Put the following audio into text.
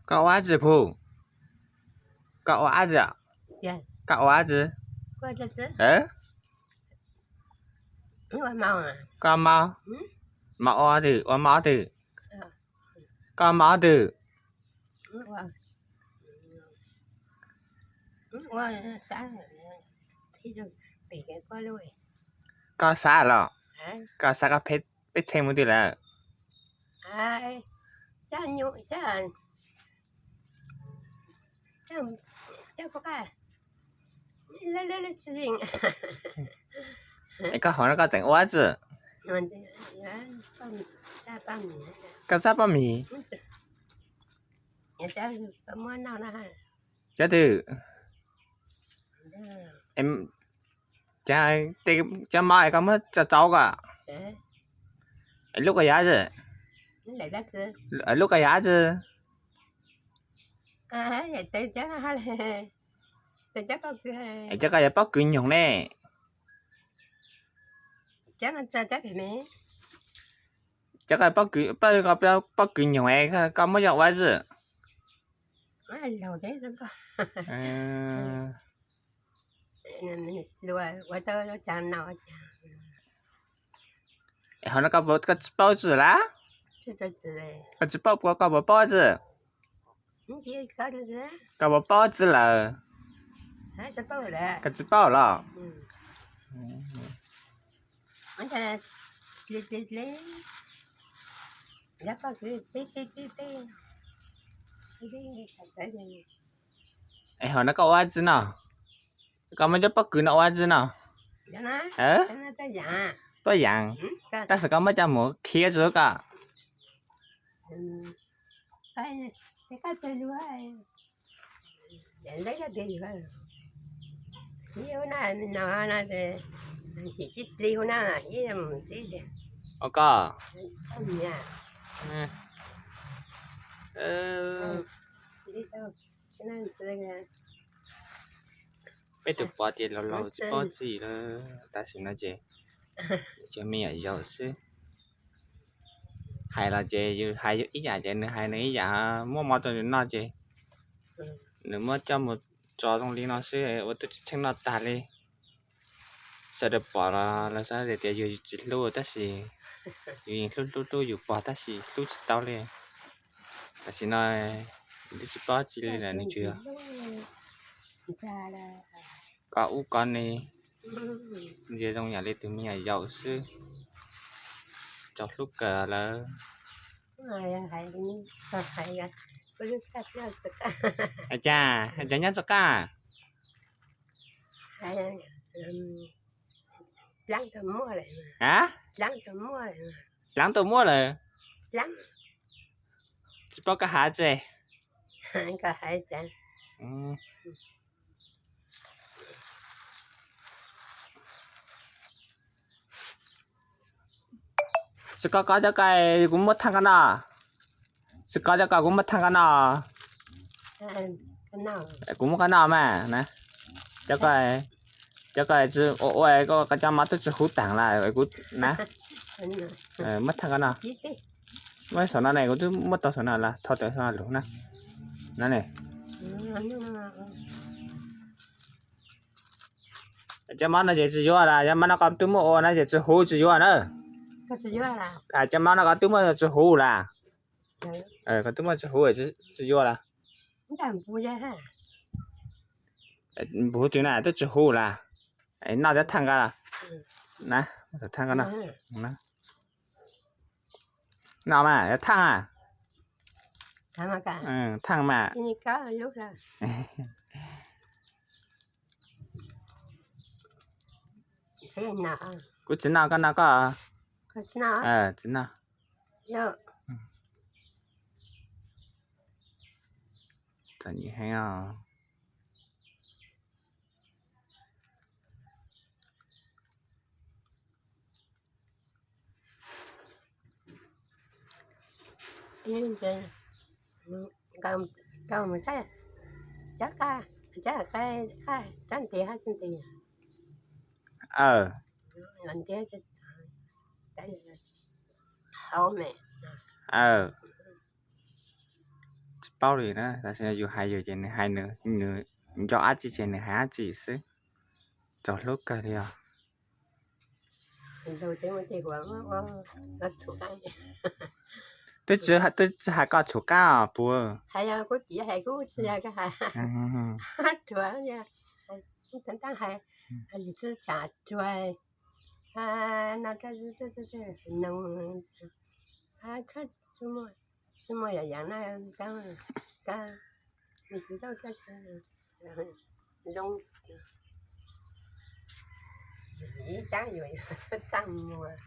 Koj ua dab tsi phu? Koj ua dab tsi? Koj ua dab tsi? Koj mob? Mob twg? Ua mob twg? Koj mob twg? Koj sab los? Koj sab koj peb txheej mus twg lawm? Es koj hauv no koj tseem ua dab tsi? Koj txaj poj mis? Cov twg? Cov mob es koj muab tso tsau kom. Es lub ko yog dab tsi? Lub ko yog dab tsi? Es cov ko yog pob kws nyoog ne. Cov ko pob kws nyoog es koj muab coj ua dab tsi? Hauv no koj tsis paub tsi lawm? Koj tsis paub puas koj puas paub tsi? Koj puas paub tsi lawm? Koj tsis paub los? Es hauv no koj ua dab tsi no? Koj muab cov pob kws no ua dab tsi no? Tuaj yam. Tab sis koj muab coj mus khiav tsi koj? Ua koj. Peb tus pov ces laus laus tsis paub tsi lawm, tam sim no ces cov me nyuam yaus xwb. Hais los ces yus hais yus ib yam ces nws hais nws ib yam, muab mov rau nws noj ces nws muab coj mus tso zoo li no xwb ua tub tsis tsheej noj tag li. Sawv daws pom los lawv xav tias yus tsis hlub tab sis yus yeej hlub hlub hlub yus pog tab sis hlub tsis tau li. Tam sim no yus twb tsis paub tsi li lawm, nws tsuas yog koj ub koj ni, ntsia zoo yam li tus me nyuam yaus xwb, txaus hlub kawg lawm. Cas, cas nyob tso qab? A, dlaab tau muaj lawm. Tsis paub koj hais tsi. Tsis koj koj cov ko kuv muab thaaj koj noj. Tsis koj cov ko kuv muab thaaj koj noj. Kuv muab koj noj mas na. Cov ko, cov ko ua ua koj cov mov twb tsis huv taag lawm kuv na. Muab thaaj koj noj. Muab saum no ne, kuv twb muab tau saum no lawm, thau tawm saum no lug na. No ne. Cov mov no ces tsis yuav lawm, cov mov no koj twb muab ua na ces tsis huv tsis yuav na. Cov mov no koj twb muab tsis huv lawm. Koj twb muab tsis huv, tsis yuav lawm. Huv twg na, twb tsis huv lawm. Noj cov thaaj ko. Na, thaaj ko noj. Noj mas, cov thaaj a. Thaaj mas. Kuv tsis noj, koj noj koj. Tsis noj. Txom nyem heev os. Tsis paub li na, tab sis yus hais yus ces nws hais nws, nws nco dab tsi ces nws hais dab tsi xwb. Txaus hlub kawg li os. Twb tsis hais koj txhum qab os puas? Hais, kuv tsis hais, kuv tsis hais, kuv hais, hais, hais, hais, tsis muaj yam yam na, tsis tau zoo, ib tsab yus txaj muag.